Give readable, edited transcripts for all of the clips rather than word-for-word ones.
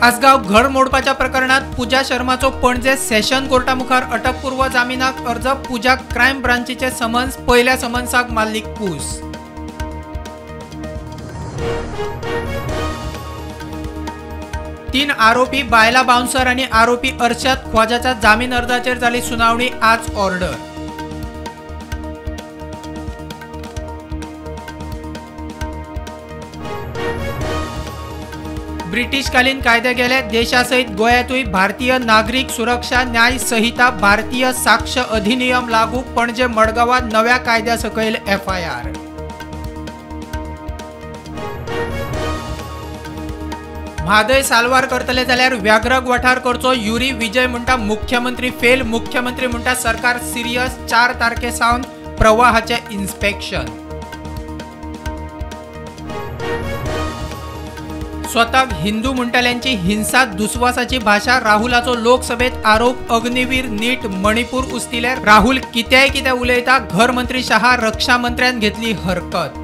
आसगांव घर मोडपाच्या प्रकरणात पूजा शर्माचो पणजे सेशन कोर्टा मुखार अटकपूर्व जामिनाक अर्ज. पूजा क्रायम ब्रांचीचे समन्स, पयल्या समन्साक मारली कूस. तीन आरोपी बायला बाउन्सर आनी आरोपी अर्शद ख्वाजाच्या जामीन अर्जाचेर जाली सुनावणी, आज ऑर्डर. ब्रिटिशकालीन कायदे गेले, देशासहित गोंयांतूय भारतीय नागरीक सुरक्षा न्याय संहिता, भारतीय साक्ष अधिनियम लागू. पणजे मडगांवांत नव्या कायद्या सकयल एफआयआर. म्हादय साल्वार करतले जाल्यार व्याघ्र वाठार करचो, युरी विजय म्हणटा मुख्यमंत्री फेल. मुख्यमंत्री म्हणटा सरकार सिरियस, 4 तारखे सावन प्रवाहाचें इन्स्पेक्शन. स्वताक हिंदू म्हणटल्यांची हिंसा दुस्वासाची भाशा, राहुलाचो लोकसभेत आरोप. अग्निवीर नीट मणिपूर उस्तिले, राहुल कितेंय कितें उलयता. घर मंत्री शहा, रक्षा मंत्र्यान घेतली हरकत.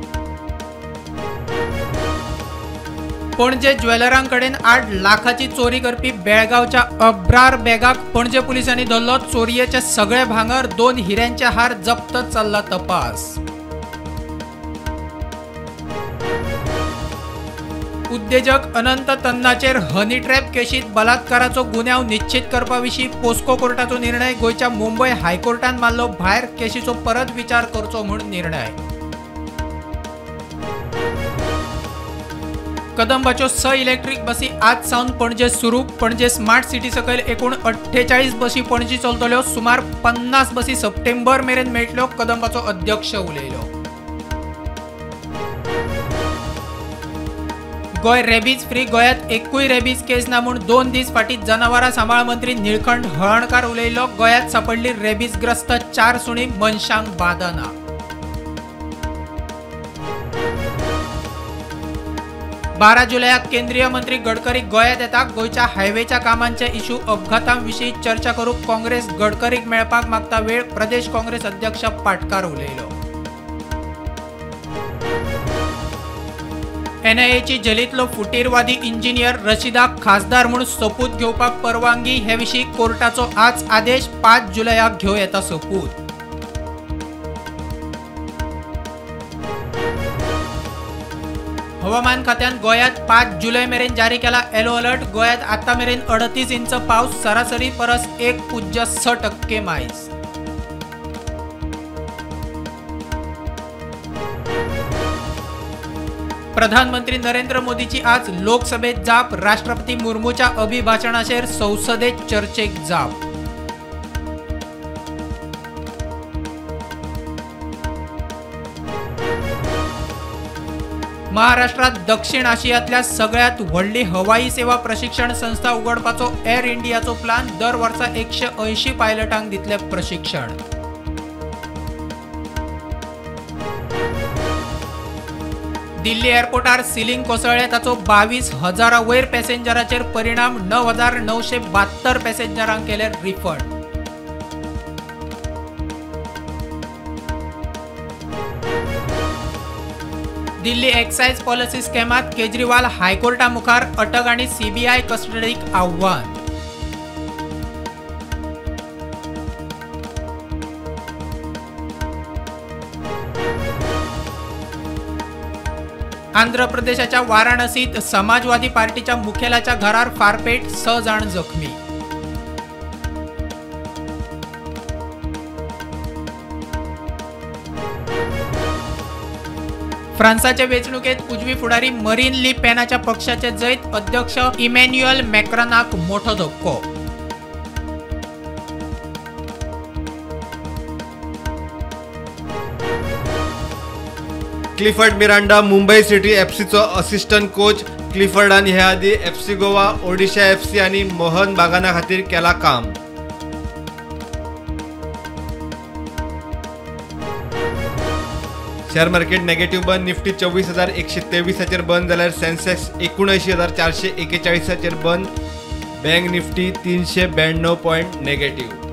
पणजे ज्वेलरांकडेन 8 लाखाची चोरी करपी बेळगांवच्या अब्रार बेगाक पणजे पुलिसांनी धरलो. चोरयेचे सगळे भांगर, 2 हिऱ्यांचे हार जप्त, चल्ला तपास. उद्देजक अनंत तन्नाचेर हनी ट्रॅप केशीत बलात्काराचो गुन्यांव निश्चित करपा विशीं पोस्को कोर्टाचो निर्णय. गोंयच्या मुंबय हायकोर्टान मारलो भायर, केशीचो परत विचार करचो म्हूण निर्णय. कदंबाच्यो 6 इलेक्ट्रीक बसी आज सावन पणजे सुरू. पणजे स्मार्ट सिटी सकयल एकूण 48 बसी पणजी चलतल्यो. सुमार 50 बसी सप्टेंबर मेरेन मेळटल्यो, कदंबाचो अध्यक्ष उलयलो. गोंय रेबीज फ्री, गोंयांत एकूय रेबीज केस ना म्हूण 2 दीस फाटीं जनावरां सांबाळ मंत्री निळकंठ हळर्णकार उलयलो. गोंयांत सांपडली रेबीजग्रस्त 4 सुणी, मनशांक बादा ना. 12 जुलयाक केंद्रीय मंत्री गडकरी गोंयांत येता. गोंयच्या हायवेच्या कामांचे इशू, अपघातां विशीं चर्चा करूंक काँग्रेस गडकरीक मेळपाक मागता वेळ, प्रदेश काँग्रेस अध्यक्ष पाटकार उलयलो. एनआयएची जेलींतलो फुटीरवादी इंजिनियर रशिदाक खासदार म्हूण सोपूत घेवपाक परवानगी, हे विशीं कोर्टाचो आज आदेश. 5 जुलयाक घेवं येता सोपूत. हवामान खात्यान गोंयांत 5 जुलय मेरेन जारी केला येलो अलर्ट. गोंयांत आतां मेरेन 38 इंच पावस, सरासरी परस 1.6% मायज. प्रधानमंत्री नरेंद्र मोदीची आज लोकसभेत जाप. राष्ट्रपती मुर्मूच्या अभिभाषणाचेर संसदेत चर्चेक जाप. महाराष्ट्रात दक्षिण आशियांतल्या सगळ्यात व्हडली हवाई सेवा प्रशिक्षण संस्था उगडपाचो एअर इंडियाचो प्लान. दर वर्सा 180 पायलटांक दितले प्रशिक्षण. दिल्ली एअरपोर्टार सिलिंग कोसळ्ळें, ताचो 22,000 वयर पॅसेंजराचेर परिणाम. 9,972 पॅसेंजरांक केले रिफंड. दिल्ली एक्सायज पॉलिसी स्कॅमात केजरीवाल हायकोर्टा मुखार अटक आनी सीबीआय कस्टडीक आव्हान. आंध्र प्रदेशाच्या वाराणसीत समाजवादी पार्टीच्या मुखेल्याच्या घरार फारपेट, 6 जाण जखमी. फ्रांसाचे वेंचणुकेत उजवी फुडारी मरीन ली पेनाच्या पक्षाचे जैत, अध्यक्ष इमॅन्युअल मॅक्रॉनाक मोठो धक्को. क्लिफर्ड मिरांडा मुंबई सिटी एफसीचो असिस्टंट कोच. क्लिफर्डान हे आदी एफसी गोवा, ओडिशा एफसी आनी मोहन बागाना खातीर केला काम. शेअर मार्केट नेगेटिव्ह बंद. निफ्टी 24,123 बंद जाल्यार सेन्सेक्स 79,441 बंद. Bank Nifty 392 point negative.